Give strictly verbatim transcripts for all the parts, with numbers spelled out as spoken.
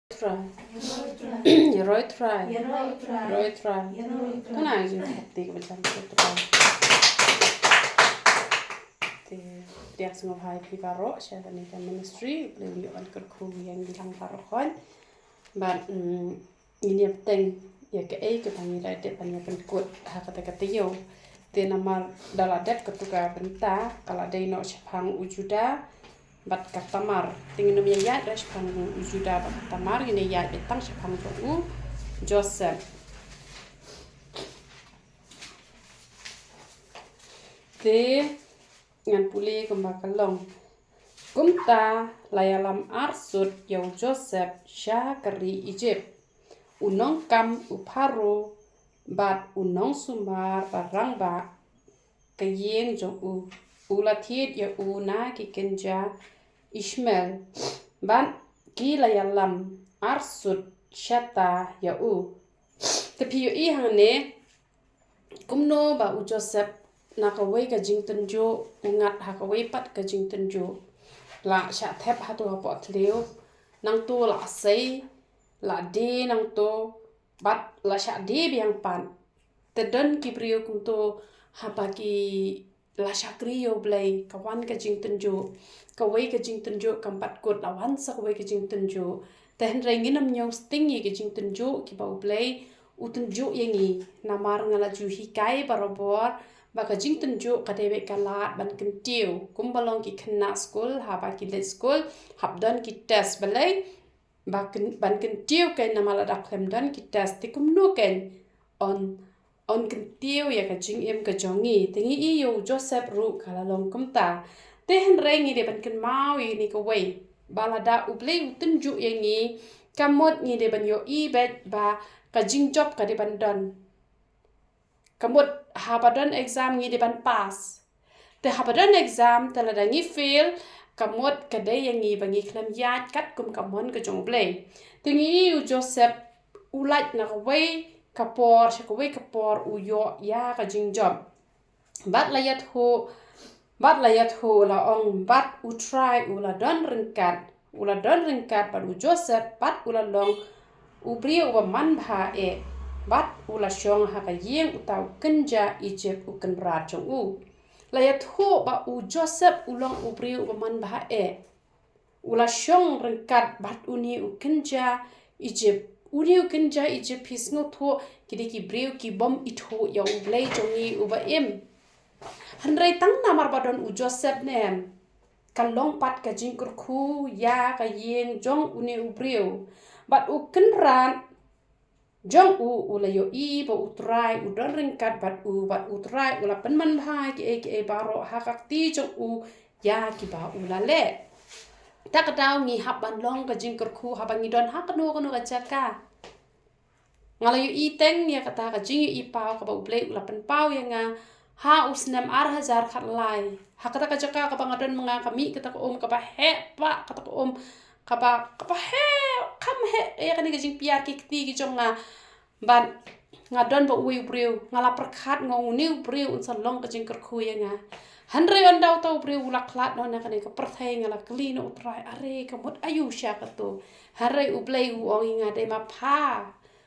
Trai. Ïa roi trai. Ïa roi trai. Ïa roi trai. Kane ka jingkyrpad ka ba jan ka trai. Te pdiang sngewbha ïa phi baroh sha kane ka ministry, U Blei un ïoh ban kyrkhu ïa ngi lang baroh. Bad ngin ïa bteng ïa kaei kaba ngi la dep ban ïa pynkut ha kata ka taïew. Te namar da la dep katu ka bynta, ka la dei noh shaphang u Juda bad ka Tamar. Te ngin ym ïa ïaid re shaphang u Juda bad ka Tamar, ngin ïa ïaid re tang shaphang jong u Joseph. Te ngan pule kumba ka long. Kumta la ïalam arsut ïa u Joseph sha ka ri Egypt. U nongkam u Pharaoh bad u nongsumar ba rangbah ka ïing jong u, u la thied ïa u na ki kynja Ishmael, bad ki la ïalam arsut shata ïa u. Te phi ïohi hangne kumno ba u Joseph na kawei ka jingtynjuh, u ngat ha kawei pat ka jingtynjuh. La shah thep hato hapoh thliew, nangto la sei, la die nangto, bad la shah die biang pat. Te don ki briew kumto haba ki la shakri ïa U Blei, ka wan ka jingtynjuh. Kawei ka jingtynjuh kam pat kut, la wan sa kawei ka jingtynjuh. Te hynrei ngin ym ñiew sting ïa ka jingtynjuh kiba U Blei u tynjuh ïa ngi. Namar nga la ju hikai barabor ba ka jingtynjuh ka dei beit ka lad ban kyntiew. Kumba long ki khynnah skul, haba ki leit skul, hap don ki test, balei? Ba kyn-, ban kyntiew kein, namar lada khlem don ki test te kumno kein yn, yn kyntiew ïa ka jingim ka jong ngi. Te ngi i ïa u Joseph ruh ka la long kumta. Te hynrei ngi dei ban kynmaw ïa kane kawei, ba lada U Blei u tynjuh ïa ngi, ka mut ngi dei ban ïohi beit ba ka jingjop ka dei ban don. Ka mut haba don exam ngi dei ban pass. Te haba don exam, te lada ngi fail, ka mut ka dei ïa ngi ba ngi khlem ïaid katkum ka mon ka jong U Blei. Te ngi i u Joseph u lait na kawei ka por sha kawei ka por, u ïoh ïa ka jingjop. Bad la ïathuh, bad la ïathuh, la ong, bad U Trai u la don ryngkat. U la don ryngkat bad u Joseph, bad u la long u briew uba manbha eh, bad u la shong ha ka ïing uta u kynja Egypt u kynrad jong u. La ïathuh ba u Joseph u long u briew uba manbha eh. U la shong ryngkat bad une u kynja Egypt. Une u kynja Egypt, phi sngewthuh, ki dei ki briew ki bym ithuh ïa U Blei jong ngi uba im. Hynrei tang namar ba don u Joseph ne em, ka long pat ka jingkyrkhu ïa ka ïing jong une u briew. Bad u kynrad jong u, u la ïohi ba U Trai u don ryngkat bad u, bad U Trai u la pynmanbha kiei kiei baroh ha ka kti jong u ïa kiba u la leh. Ta ka daw ngi hap ban long ka jingkyrkhu haba ngi don ha kano kano ka jaka. Nga la ïohi teng ïa kata ka jingïohi paw kaba U Blei u la pynpaw ïa nga ha u snem ar hajar khatlai. Ha kata ka jaka kaba nga don ma nga, ka mih kata ka um kaba heh, ba kata ka um kaba, kaba heh, kham heh ïa kane ka jingpyar ki kti ki jong nga. Bad nga don bad uwei u briew, nga la pyrkhat nga ong une u briew un sa long ka jingkyrkhu ïa nga. Hynrei ynda uta u briew u la khlad noh na kane ka pyrthei, nga la kylli na U Trai, are ka mut aïu sha kato. Hynrei U Blei u ong ïa nga, dei ma pha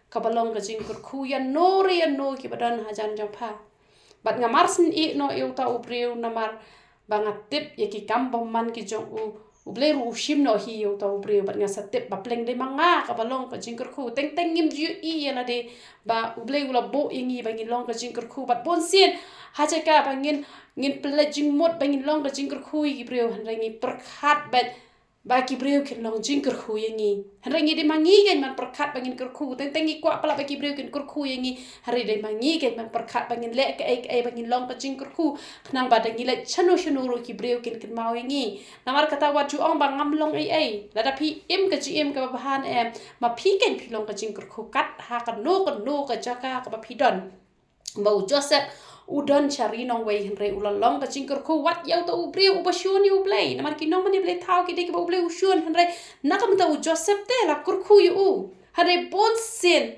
kaba long ka jingkyrkhu ïa no re ïa no kiba don hajan jong pha. Bad nga marsien ïeh noh ïa uta u briew namar ba nga tip ïa ki kam bymman ki jong u. U Blei ruh u shim noh hi ïa uta u briew, bad nga sa tip ba pleng dei ma nga kaba long ka jingkyrkhu. Teng teng ngim ju ïohi ïa lade ba U Blei u la buh ïa ngi ba ngin long ka jingkyrkhu. Bad bunsien ha jaka ba ngin, ngin pynleit jingmut ba ngin long ka jingkyrkhu ïa ki briew, hynrei ngi pyrkhat beit ba ki briew kin long jingkyrkhu ïa ngi. Hynrei ngi dei ma ngi kein ban pyrkhat ba ngin kyrkhu. Teng teng ngi kwah palat ba ki briew kin kyrkhu ïa ngi. Hynrei dei ma ngi kein ban pyrkhat ba ngin leh kaei kaei ba ngin long ka jingkyrkhu. Khnang ba da ngi leit shano shano ruh ki briew kin kynmaw ïa ngi. Namar kata wat ju ong ba ngam long ei ei. Lada phi im ka jingim kaba bha ne em, ma phi kein phi long ka jingkyrkhu kat ha kano kano ka jaka kaba phi don. Ba u Joseph u don sha ri nongwei, hynrei u la long ka jingkyrkhu wat ïa uta u briew uba shun ïa U Blei. Namar ki nongmane blei thaw ki dei kiba U Blei u shun, hynrei na ka bynta u Joseph te la kyrkhu ïa u. Hynrei bunsien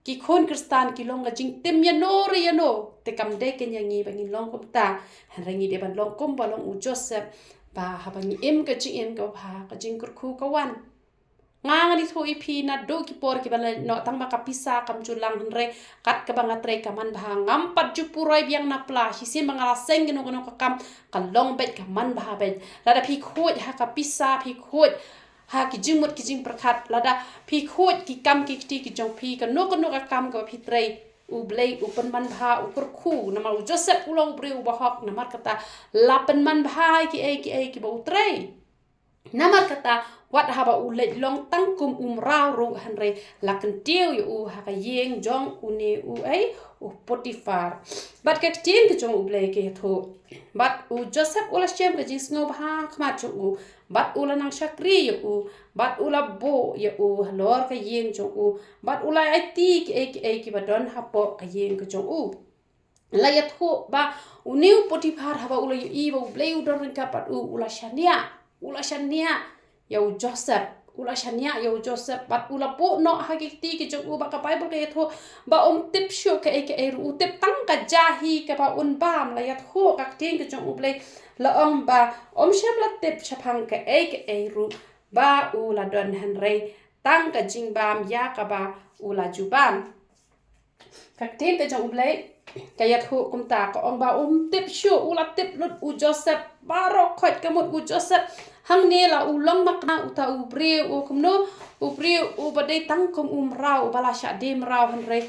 ki khun Khristan ki long ka jingtim ïa no re ïa no. Te kam dei kein ïa ngi ba ngin long kumta. Hynrei ngi dei ban long kumba long u Joseph, ba haba ngi im ka jingim kaba bha, ka jingkyrkhu ka wan. Nga ngan ïathuh ïa phi naduh ki por kiba la leit noh tang ba ka pisa kam ju lang, hynrei kat kaba nga trei ka manbha ngam pat ju puroi biang na pla. Shisien ba nga la seng kano kano ka kam, ka long beit ka manbha beit. Lada phi khuid ha ka pisa, phi khuid ha ki jingmut ki jingpyrkhat, lada phi khuid ki kam ki kti ki jong phi, kano kano ka kam kaba phi trei, U Blei u pynmanbha, u kyrkhu. Namar u Joseph u long u briew uba hok, namar kata la pynmanbha ïa kiei kiei kiba u trei. Namar kata, wat haba u leit long tang kum u mraw ruh, hynrei la kyntiew ïa u ha ka ïing jong une u ei, u Potiphar. Bad ka ktien ka jong U Blei ka ïathuh, bad u Joseph u la shem ka jingsngewbha ha khmat jong u, bad u la nang shakri ïa u, bad u la buh ïa u halor ka ïing jong u, bad u la aiti kiei kiei kiba don hapoh ka ïing ka jong u. La ïathuh ba une u Potiphar, haba u la ïohi ba U Blei u don ryngkat bad u, u la shaniah, u la shaniah ïa u Joseph, u la shaniah ïa u Joseph, bad u la buh noh ha ki kti ki jong u. Bad ka Baibl ka ïathuh ba um tip shuh kaei kaei ruh, u tip tang ka ja hi kaba un bam. La ïathuh ka ktien ka jong U Blei, la ong ba um shym la tip shaphang kaei kaei ruh ba u la don, hynrei tang ka jingbam ïa kaba u la ju bam. Ka ktien ka jong U Blei ka ïathuh kumta, ka ong ba um tip shuh, u la tip lut u Joseph baroh khoit. Ka mut u Joseph hangne la u long makna, uta u briew u kumno, u briew uba dei tang kum u mraw, uba la shah die mraw, hynrei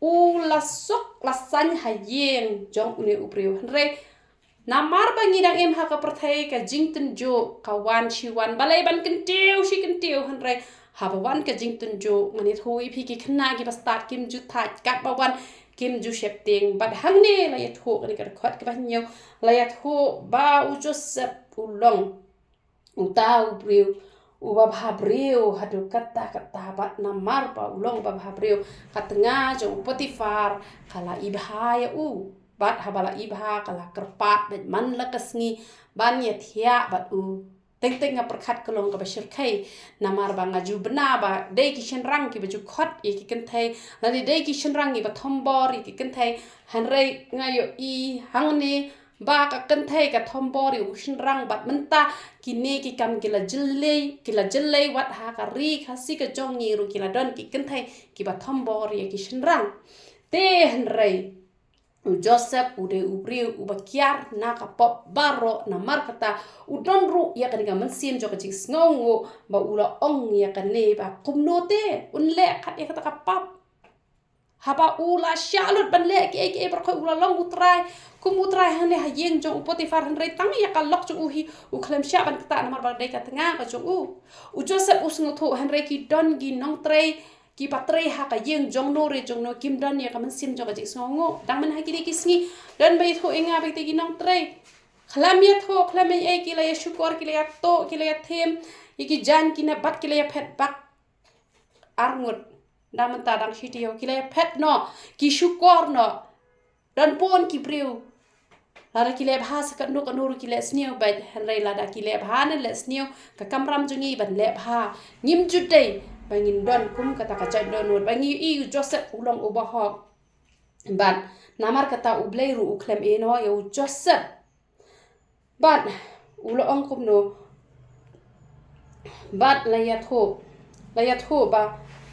u la suk la saiñ ha ïing jong une u briew. Hynrei namar ba ngi dang im ha ka pyrthei, ka jingtynjuh ka wan shi wan, balei ban kyntiew shi kyntiew, hynrei haba wan ka jingtynjuh, ngan ïathuh ïa phi, ki khynnah kiba stad kim ju thait, katba wan kim ju sheptieng. Bad hangne la ïathuh, kane ka dkhot kaba hynñiew, la ïathuh ba u Joseph u long uta u briew uba bha briew haduh katta katta, bad namar ba u long uba bha briew, ka tnga jong u Potiphar ka la ibha ïa u. Bad haba la ibha, ka la kyrpad beit man la ka sngi ban ïathiah bad u. Teng teng nga pyrkhat ka long kaba shyrkhei, namar ba nga ju bna ba dei ki shynrang kiba ju khot ïa ki kynthei, lane dei ki shynrang kiba thombor ïa ki kynthei. Hynrei nga ïohi hangne ba ka kynthei ka thombor ïa u shynrang, bad mynta kine ki kam ki la jyllei, ki la jyllei wat ha ka ri Khasi ka jong ngi ruh ki la don ki kynthei kiba thombor ïa ki shynrang. Te hynrei u Joseph u dei u briew uba kiar na ka pop baroh, namar kata u don ruh ïa kane ka mynsiem jong ka jingsngewnguh ba u la ong ïa kane ba kumno te un leh kat ïa kata ka pap. Haba u la shah lut ban leh kiei kiei baroh, u la long u trai kum u trai hangne ha ïing jong u Potiphar, hynrei tang ïa ka lok jong u hi u khlem shah ban ktah namar ba dei ka tnga ka jong u. U Joseph u sngewthuh, hynrei ki don ki nongtrei kiba trei ha ka ïing jongno re jongno, kim don ïa ka mynsiem jong ka jingsngewnguh. Dang mynta ha kine ki sngi don ba ïathuh ïa nga ba kitei ki nongtrei khlem ïathuh khlem ei ei, ki la ïashukor, ki la ïatuh, ki la ïathem ïa ki jaiñ ki na bad ki la ïaphet bak arngut. Dang mynta dang shi taïew ki la ïaphet noh, ki shukor noh. Don bun ki briew lada ki leh bha sa katno katno ruh ki leh sniew beit, hynrei lada ki leh bha ne leh sniew, ka kamram jong ngi ban leh bha. Ngim ju dei ba ngin don kum kata ka jait dohnud. Ba ngi ïohi u Joseph u long uba hok, bad namar kata U Blei ruh u khlem ïehnoh ïa u Joseph. Bad u la ong kumno? Bad la ïathuh, la ïathuh ba,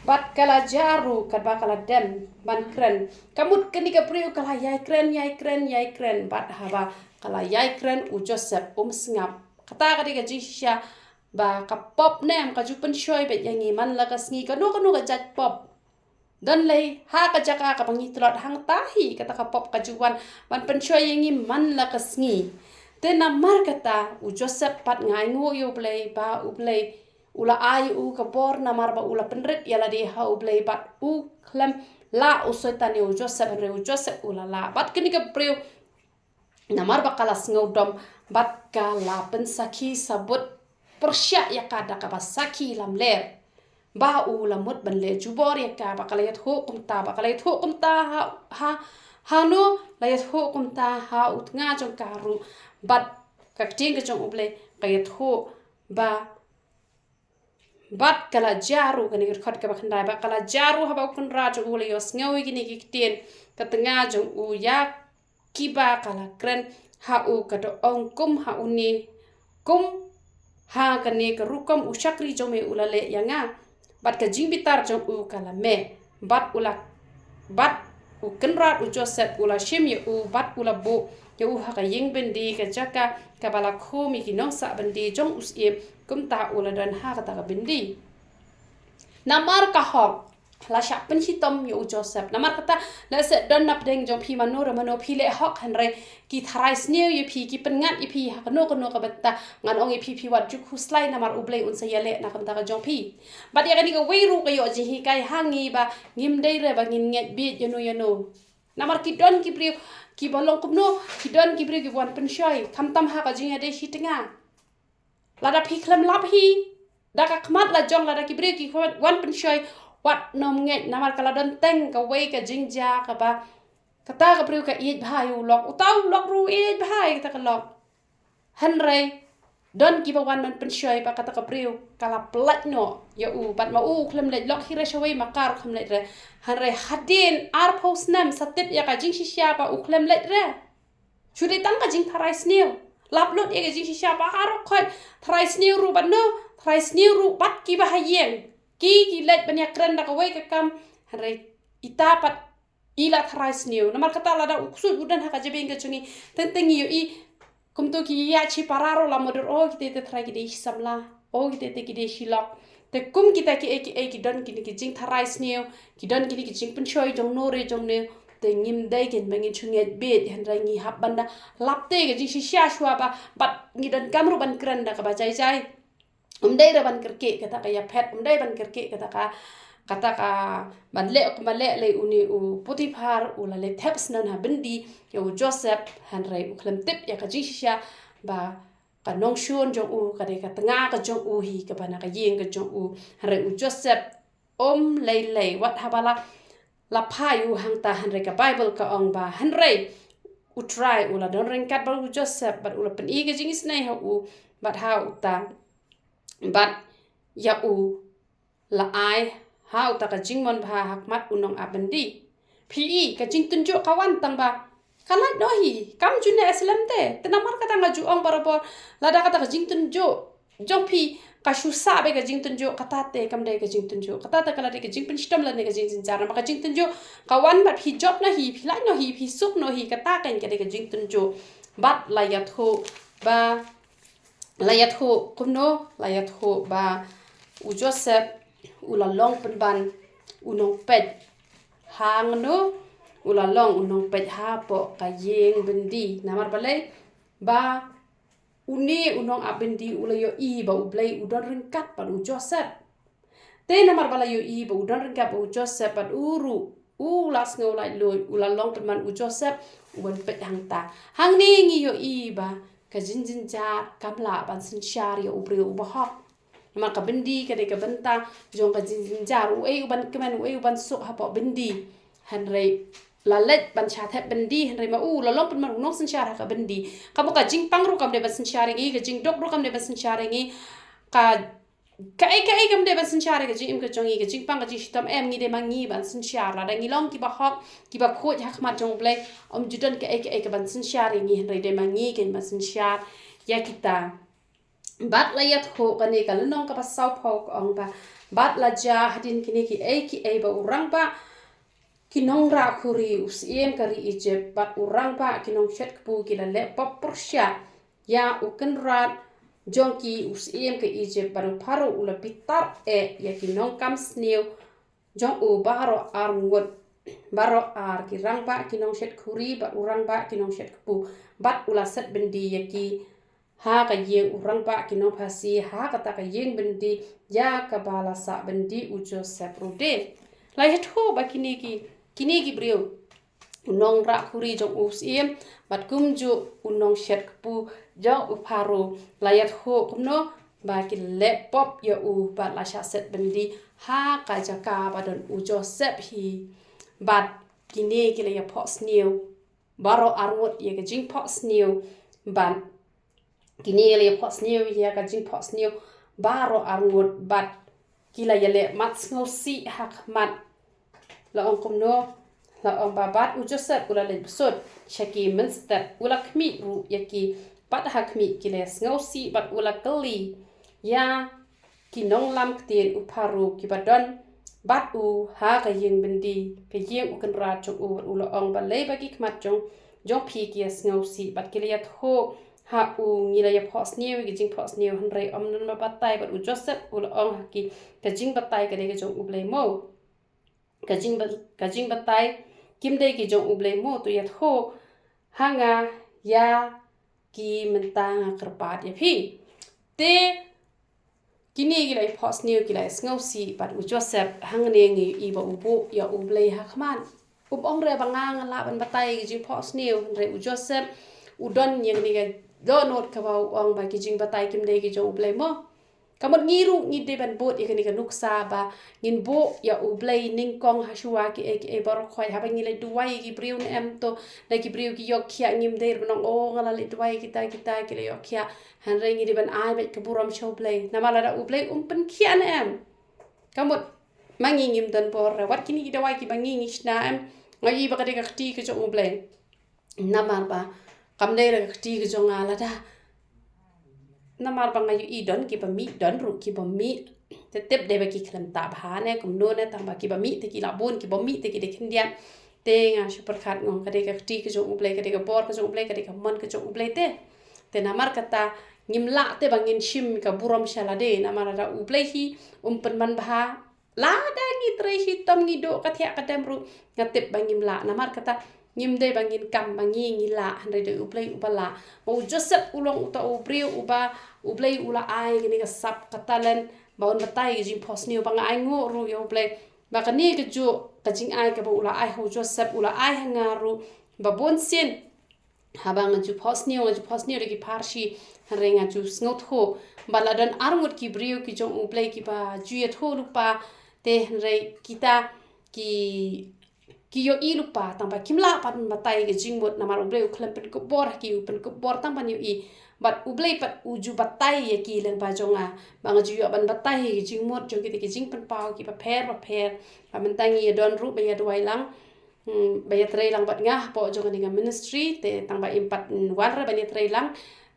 bad ka la jia ruh katba ka la dem ban kren. Ka mut kane ka briew ka la ïai kren, ïai kren, ïai kren. Bad haba ka la ïai kren, u Joseph um sngap. Kata ka dei ka jingshisha ba ka pop ne em ka ju pynshoi beit ïa ngi man la ka sngi, kano kano ka jait pop. Don lei ha ka jaka kaba ngi tlot, hangta hi kata ka pop ka ju wan ban pynshoi ïa ngi man la ka sngi. Te namar kata u Joseph pat, nga ainguh ïa U Blei ba U Blei u la ai u ka bor, namar ba u la pynrit ïa lade ha U Blei, bad u khlem lah u Soitan ïa u Joseph, hynrei u Joseph u la lah. Bad kane ka briew, namar ba ka la sngewdom bad ka la pynsakhi sabut pyrshah ïa ka da kaba sakhi lamler ba u la mut ban leh jubor ïa ka. Ba ka la ïathuh kumta, ba ka la ïathuh kumta ha, ha, hano? La ïathuh kumta ha u tnga jong ka ruh. Bad ka ktien ka jong U Blei ka ïathuh ba, bad ka la jia ruh, kane ka dkhot kaba khyndai, bad ka la jia ruh haba u kynrad jong u la ïohsngew ïa kine ki ktien, ka tnga jong u ïa kiba ka la kren ha u ka da ong, kum ha une, kum ha kane ka rukom u shakri jong me u la leh ïa nga. Bad ka jingbitar jong u ka la meh, bad u la, bad u kynrad u Joseph u la shim ïa u, bad u la buh ïa u ha ka ïing byndi, ka jaka kaba la khum ïa ki nongsah byndi jong u syiem, kumta u la don ha kata ka byndi. Namar ka hok la shah pynshitom ïa u Joseph. Namar kata, la sdang na pdeng jong phi mano re mano, phi leh hok, hynrei ki tharai sniew ïa phi, ki pynngat ïa phi ha kano kano ka bynta, ngan ong ïa phi, phi wat ju khuslai, namar U Blei un sa ïaleh na ka bynta ka jong phi. Bad ïa kane kawei ruh ka ïoh jinghikai ha ngi ba ngim dei re ba ngin ngeit bieit ïano ïano. Namar ki don ki briew kiba long kumno, ki don ki briew kiba wan pynshoi, khamtam ha ka jingïadei shi tnga. Lada phi khlem lap hi da ka khmat la jong, lada ki briew ki wan pynshoi, wat nym ngeit, namar ka la don teng kawei ka jingjia kaba kata ka briew ka ïeit bha ïa u lok, uta u lok ruh u ïeit bha ïa kata ka lok. Hynrei don kiba wan ban pynshoi ba kata ka briew ka la pyllait noh ïa u, bad ma u u khlem leit lok hi re shawei, ma ka ruh khlem leit re. Hynrei hadien arphew snem sa tip ïa ka jingshisha ba u khlem leit re. Shu dei tang ka jingtharai sniew. Lap lut ïa ka jingshisha ba ar khoit, tharai sniew ruh bad no, tharai sniew ruh bad kiba ha ïing. Ki, ki leit ban ïakren da kawei ka kam, hynrei ita pat i la tharai sniew. Namar kata lada u ksuid u don ha ka jabieng ka jong ngi, teng teng ngi ïohi kumto ki ïa shi para ruh la mudui, o kita te tharai ki dei shi samla, o kita te ki dei shi lok. Te kum kita kiei kiei ki don kine ki jingtharai sniew, ki don kine ki jingpynshoi jong no re jong no, te ngim dei kein ba ngin shu ngeit bieit, hynrei ngi hap ban da lap te ka jingshisha shuwa ba, bad ngi donkam ruh ban kren da kaba jai jai. Um dei re ban kyrkieh kata ka ïaphet, um dei ban kyrkieh kata ka, kata ka ban leh kumba leh lei une u Potiphar, u la leit thep snem ha byndi ïa u Joseph, hynrei u khlem tip ïa ka jingshisha ba ka nongshun jong u ka dei ka tnga ka jong u hi, kaba na ka ïing ka jong u. Hynrei u Joseph um lei lei, wat haba la, la phai u hangta, hynrei ka Baibl ka ong ba, hynrei U Trai u la don ryngkat bad u Joseph, bad u la pyni ka jingisynei ha u, bad ha uta, bad ïa u la ai ha uta ka jingmon bha ha khmat u nongap byndi. Phi i, ka jingtynjuh ka wan tang ba ka lait noh hi, kam ju neh slem te. Te namar kata nga ju ong barabor, lada kata ka jingtynjuh jong phi ka shu sah beit ka jingtynjuh, kata te kam dei ka jingtynjuh, kata te ka la dei ka jingpynshitom lane ka jingjynjar. Namar ka jingtynjuh ka wan bad phi jop noh hi, phi lait noh hi, phi suk noh hi, kata kein ka dei ka jingtynjuh. Bad la ïathuh ba, la ïathuh kumno, la ïathuh ba u Joseph u la long pynban u nongpeit. Hangno? U la long u nongpeit hapoh ka ïing byndi. Namar balei? Ba une u nongap byndi u la ïohi ba U Blei u don ryngkat bad u Joseph. Te namar ba la ïohi ba u don ryngkat bad u Joseph, bad u ruh u la sngew laitluid, u la long pynban u Joseph u ban peit hangta. Hangne ngi ïohi ba ka jingjynjar kam lah ban synshar ïa u briew uba hok. Namar ka byndi ka dei ka bynta jong ka jingjynjar, uei u ban kmen, uei u ban suk hapoh byndi. Hynrei la leit ban shah thep byndi, hynrei ma u la long pynban u nongsynshar ha ka byndi. Ka mut ka jingpang ruh kam dei ban synshar ïa ngi, ka jingduk ruh kam dei ban synshar ïa ngi, ka, kaei kaei kam dei ban synshar ïa ka jingim ka jong ngi, ka jingpang ka jingshitom, em, ngi dei ma ngi ban synshar. Lada ngi long kiba hok, kiba khuid ha khmat jong U Blei, ym ju don kaei kaei ka ban synshar ïa ngi, hynrei dei ma ngi kein ban synshar ïa kita. Bad la ïathuh kane ka lynnong kaba sawphew ka ong ba, bad la jia hadien kine kiei kiei ba u rangbah ki nongrah khuri, u syiem ka ri Ijipt, bad u rangbah ki nongshet kpu ki la leh pop pyrshah ïa u kynrad jong ki, u syiem ka Ijipt, bad u Pharaoh u la bitar eh ïa ki nongkam sniew jong u baroh arngut, baroh ar, ki rangbah ki nongshet khuri bad u rangbah ki nongshet kpu, bad u la set byndi ïa ki ha ka ïing u rangbah ki nongphasi, ha kata ka ïing byndi ïa kaba la sah byndi u Joseph ruh de. La ïathuh ba kine ki, kine ki briew, u nongrah khuri jong u syiem bad kumjuh u nongshet kpu jong u Pharaoh, la ïathuh kumno ba ki leh pop ïa u bad la shah set byndi ha ka jaka ba don u Joseph hi. Bad kine ki la ïaphohsniew baroh arngut ïa ka jingphohsniew, bad kine la ïaphohsniew ïa ka jingphohsniew baroh arngut, bad ki la ïaleh mat sngewsih ha khmat. La ong kumno? La ong ba bad u Joseph u la leit bsut sha ki mynstep, u la khmih ruh ïa ki, bad ha khmih ki la sngewsih, bad u la kylli ïa ki nonglam ktien u Pharaoh kiba don bad u ha ka ïing byndi, ka ïing u kynrad jong u, bad u la ong, balei ba ki khmat jong jong phi ki ïa sngewsih, bad ki la ïathuh ha u, ngi la ïa phohsniew ïa ki jingphohsniew, hynrei ym don ba batai. Bad u Joseph u la ong ha ki, ka jingbatai ka dei ka jong U Blei mo? Ka jing ka jingbatai kim dei ki jong U Blei mo? To ïathuh ha nga ïa ki mynta, nga kyrpad ïa phi. Te kine ki la ïa phohsniew, ki la ïa sngewsih bad u Joseph. Hangne ngi ïohi ba u buh ïa U Blei ha khmat. Um ong re ba nga nga lah ban batai ki jingphohsniew, hynrei u Joseph u don ïa kane ka dohnud kaba u ong ba ki jingbatai kim dei ki jong U Blei mo? Ka mut ngi ruh ngi dei ban bud ïa kane ka nuksa ba ngin buh ïa U Blei nyngkong ha shuwa kiei kiei baroh khoit. Haba ngi leit duwai ïa ki briew ne em, to da ki briew ki ïoh khiah, ngim dei ban ong, oh, nga la leit duwai ïa kita kita, ki la ïoh khiah. Hynrei ngi dei ban ai beit ka burom sha U Blei. Namar lada U Blei um pynkhiah ne em, ka mut ma ngi ngim don bor re. Wat kine ki dawai kiba ngi ngi shna em, nga ïohi ba ka dei ka kti ka jong U Blei. Namar ba kam dei re ka kti ka jong nga lada. Namar ba nga ïohi don kiba mih, don ruh kiba mih. Te tip dei ba ki khlem tah bha ne kumno ne, tang ba kiba mih te ki la bun, kiba mih te ki dei khyndiat. Te nga shu pyrkhat, nga ong ka dei ka kti ka jong U Blei, ka dei ka bor ka jong U Blei, ka dei ka mon ka jong U Blei te. Te namar kata ngim lah te ba ngin shim ka burom sha lade, namar lada U Blei hi um pynman bha, lada ngi trei shitom, ngi duh ka thiah ka dem ruh, nga tip ba ngim lah. Namar kata ngim dei ba ngin kam ba ngi ngi lah, hynrei dei U Blei uba lah. Ba u Joseph u long uta u briew uba U Blei u la ai kane ka sap ka talent ba un batai ka jingphohsniew. Ba nga ainguh ruh ïa U Blei ba kane ka juh ka jingai kaba u la ai ha u Joseph, u la ai ha nga ruh. Ba bun sien haba nga ju phohsniew, nga ju phohsniew da ki pharshi, hynrei nga ju sngewthuh ba la don arngut ki briew ki jong U Blei kiba ju ïathuh lypa te, hynrei kita ki ki ïohi lypa, tang ba kim lah pat ban batai ka jingmut. Namar U Blei u khlem pynkup bor ha ki, u pynkup bor tang ban ïohi. Bad U Blei pat u ju batai ïa ki lyngba jong nga ba nga ju ïoh ban batai ïa ki jingmut jong kita ki jingpynpaw kiba pher ba pher. Ba mynta ngi ïa don ruh ba ïa duwai lang, hmm, ba ïa trei lang bad nga hapoh jong kane ka ministry. Te tang ba im pat, hmm, wan re ban ïa trei lang,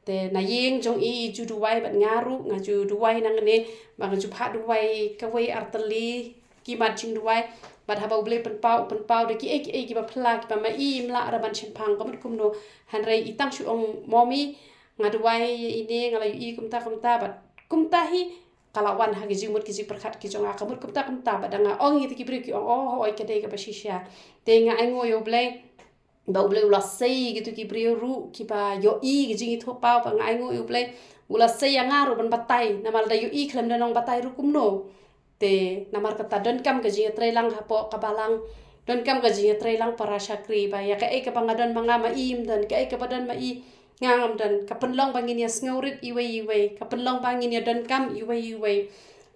te na ïing jong i i ju duwai bad nga ruh nga ju duwai nangne ba nga ju phah duwai kawei ar tylli ki mat jingduwai. Bad haba U Blei pynpaw, u pynpaw da kiei kiei kiba phylla, kiba ma i im lah re ban shemphang ka mut kumno. Hynrei i tang shu ong, Mommy, nga duwai ïa ine, nga la ïohi kumta kumta. Bad kumta hi ka la wan ha ki jingmut ki jingpyrkhat ki jong nga, ka mut kumta kumta. Bad da nga ong ïa kita ki briew ki ong, oh, hooid, ka dei kaba shisha. Te nga ainguh ïa U Blei ba U Blei u la sei ïa kitu ki briew ruh kiba ïohi ki jingithuhpaw. Ba nga ainguh ïa U Blei u la sei ïa nga ruh ban batai, namar lada ïohi khlem don nongbatai ruh kumno. Te namar kata donkam ka jingïatreilang hapoh ka balang, donkam ka jingïatreilang para shakri, ba ïa kaei kaba nga don ma nga ma i im don, kaei kaba don ma i nga ngam don. Ka pynlong ba ngin ïa sngewrit iwei iwei, ka pynlong ba ngin ïa donkam iwei iwei.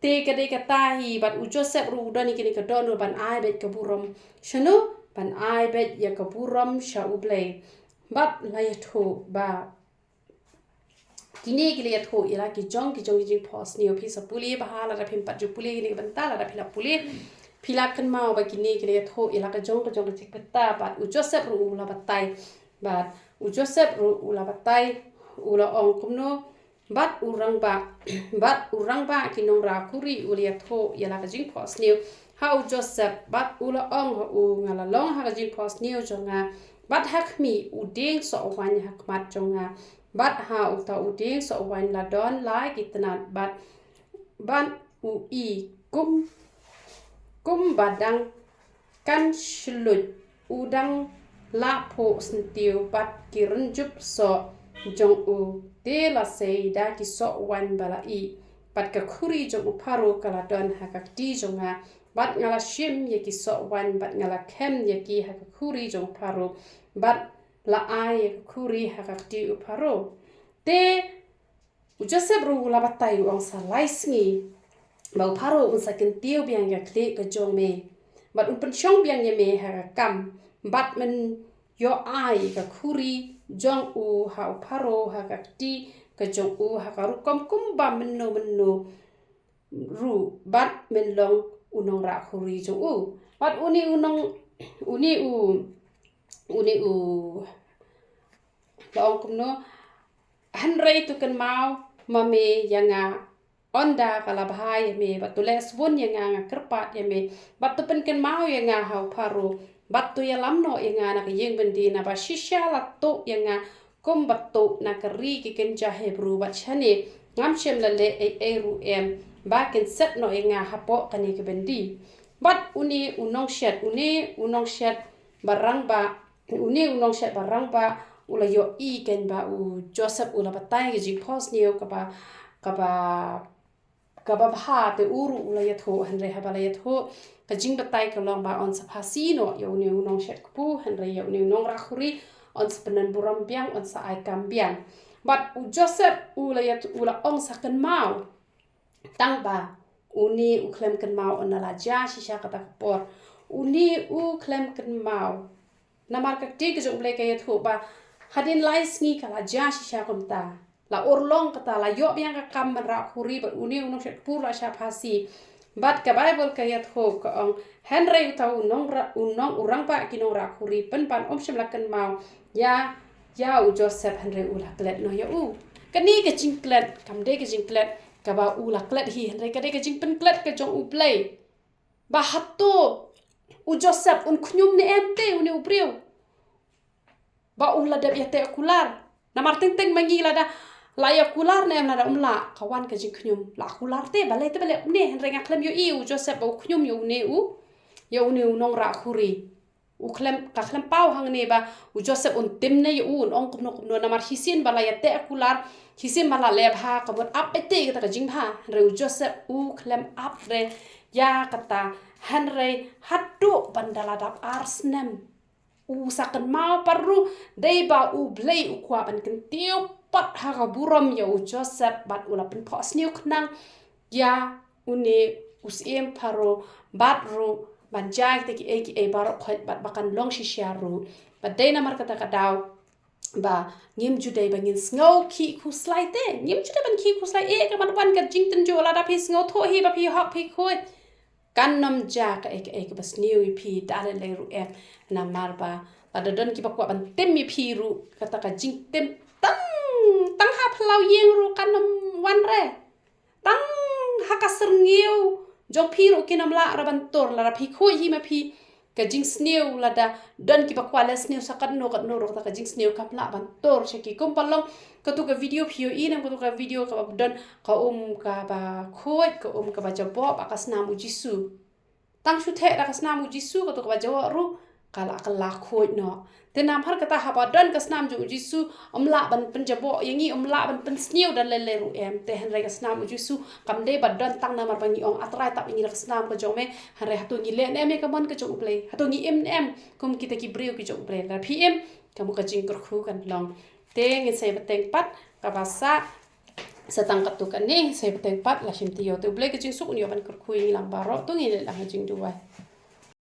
Te ka dei kata hi, bad u Joseph ruh u don ïa kane ka dohnud ban ai beit ka burom. Shano? Ban ai beit ïa ka burom sha U Blei. Bad la ïathuh ba kine ki la ïathuh ïa la ki jong ki jong ki jingphohsniew. Phi sa pule bha, lada phim pat ju pule kine ki bynta, lada phi la pule phi la kynmaw ba kine ki la ïathuh ïa la ka jong ka jong ka jingbynta. Bad u Joseph ruh u la batai. Bad u Joseph ruh u la batai, u la ong kumno? Bad u rangbah, bad u rangbah ki nongrah khuri u la ïathuh ïa la ka jingphohsniew ha u Joseph, bad u la ong ha u, nga la long ha ka jingphohsniew jong nga, bad ha khmih, u dieng soh waiñ ha khmat jong nga, bad ha uta u dieng soh waiñ la don lai ki tnat, bad ban u i kum, kum ba dang kan shluit, u dang lah phuh syntiew bad ki rynjup soh jong u. Te la sei da ki soh waiñ ba la ih, bad ka khuri jong u Pharaoh ka la don ha ka kti jong nga, bad nga la shim ïa ki soh waiñ, bad nga la khem ïa ki ha ka khuri jong u Pharaoh, bad la ai ïa ka khuri ha ka kti u Pharaoh. Te u Joseph ruh u la batai, u ong, sa lai sngi ba u Pharaoh un sa kyntiew biang ïa ka khlieh ka jong me, bad un pynshong biang ïa me ha ka kam, bad men ïoh ai ka khuri jong u ha u Pharaoh ha ka kti ka jong u, ha ka rukom kumba mynno mynno ruh, bad men long u nongrah khuri jong u. Bad une u nong, une u, une u la ong kumno? Hynrei to kynmaw ma me ïa nga, Ynda ka la bha ïa me, bad to leh sbun ïa nga, nga kyrpad ïa me, bad to pynkynmaw ïa nga ha u Pharaoh, bad to ïalam noh ïa nga na ka ïing byndi, naba shisha la tuh ïa nga kumba tuh na ka ri ki kynja Hebru, bad shane ngam shym la leh ei ei ruh em ba kin set noh ïa nga hapoh kane ka byndi. Bad une u nongshet, une u nongshet ba rangbah, une u nongshet ba rangbah u la ïohi kein ba u Joseph u la batai ka jingphohsniew kaba, kaba, kaba bha, te u ruh u la ïathuh. Hynrei haba la ïathuh, ka jingbatai ka long ba yn sa phasi noh ïa une u nongshet kpu, hynrei ïa une u nongrah khuri yn sa pyndonkam burom biang, yn sa ai kam biang. Bad u Joseph u la ïathuh, u la ong sa kynmaw. Tang ba une u khlem kynmaw, ynda la jia shisha kata ka por. Une u khlem kynmaw. Namar ka ktien ka jong U Blei ka ïathuh ba hadien lai sngi ka la jia shisha kumta. La urlong kata, la ïoh biang ka kam ban rah khuri, bad une u nongshet kpu la shah phasi. Bad ka Baibl ka ïathuh ka ong, hynrei uta u nongrah, u nong, u rangbah ki nongrah khuri pynban um shym la kynmaw ïa, ïa u Joseph, hynrei u la klet noh ïa u. Kane ka jingklet kam dei ka jingklet kaba u la klet hi, hynrei ka dei ka jingpynklet ka jong U Blei. Ba hato u Joseph un khñium ne em te une u briew ba u la dep ïateh kular? Namar teng teng ma ngi lada la ïa kular ne em lada um lah, ka wan ka jingkhñium. La kular te balei te balei ne, hynrei nga khlem ïohi u Joseph ba u khñium ïa une u, ïa une u nongrah khuri. U khlem, ka khlem paw hangne ba u Joseph un tim ne ïa u, un ong kumno kumno, namar shisien ba la ïateh kular, shisien ba la leh bha, ka mut ap beit te kata ka jingbha. Hynrei u Joseph u khlem ap re ïa kata, hynrei haduh ban da la dap ar snem u sa kynmaw pat ruh, dei ba U Blei u kwah ban kyntiew pat ha ka burom ïa u Joseph, bad u la pynphohsniew khnang ïa une u syiem Pharaoh, bad ruh ban jia kita kiei kiei baroh khoit, bad ba kan long shisha ruh. Bad dei namar kata ka daw ba ngim ju dei ba ngin sngew khih khuslai te, ngim ju dei ban khih khuslai, eh, ka ban wan ka jingtynjuh, lada phi sngewthuh hi ba phi hok phi khuid, kan ym jia kaei kaei kaba sniew ïa phi da lei lei ruh em. Namar ba lada don kiba kwah ban tim ïa phi ruh, kata ka jingtim tang, tang ha phyllaw ïing ruh kan ym wan re. Tang ha ka syrngiew jong phi ruh kin ym lah re ban tur, lada phi khuid hi ma phi. Ka jingsniew, lada don kiba kwah leh sniew sa katno katno ruh, kata ka jingsniew kam lah ban tur sha ki. Kumba long katu ka video phi ïohi ne em, katu ka video kaba don ka um kaba khuid, ka um kaba jaboh bad ka snam U Jisu. Tang shu theh da ka snam U Jisu, katu kaba jaboh ruh ka la, ka la khuid noh. Te namar kata haba don ka snam jong U Jisu, ym lah ban pynjaboh ïa ngi, ym lah ban pynsniew da lei lei ruh em. Te hynrei ka snam U Jisu kam dei ba don tang namar ba ngi ong, A Trai, tap ïa ngi da ka snam ka jong me. Hynrei hato ngi leh ne em ïa ka mon ka jong U Blei? Hato ngi im ne em kum kita ki briew ki jong U Blei? Lada phi im, ka mut ka jingkyrkhu kan long. Te ngin sa ïa bteng pat, kaba sah sa tang katto katne, sa ïa bteng pat la shim taïew. Te U Blei ka jingsuk un ïoh ban kyrkhu ïa ngi lang baroh. To ngin ïa leit lang ha jingduwai.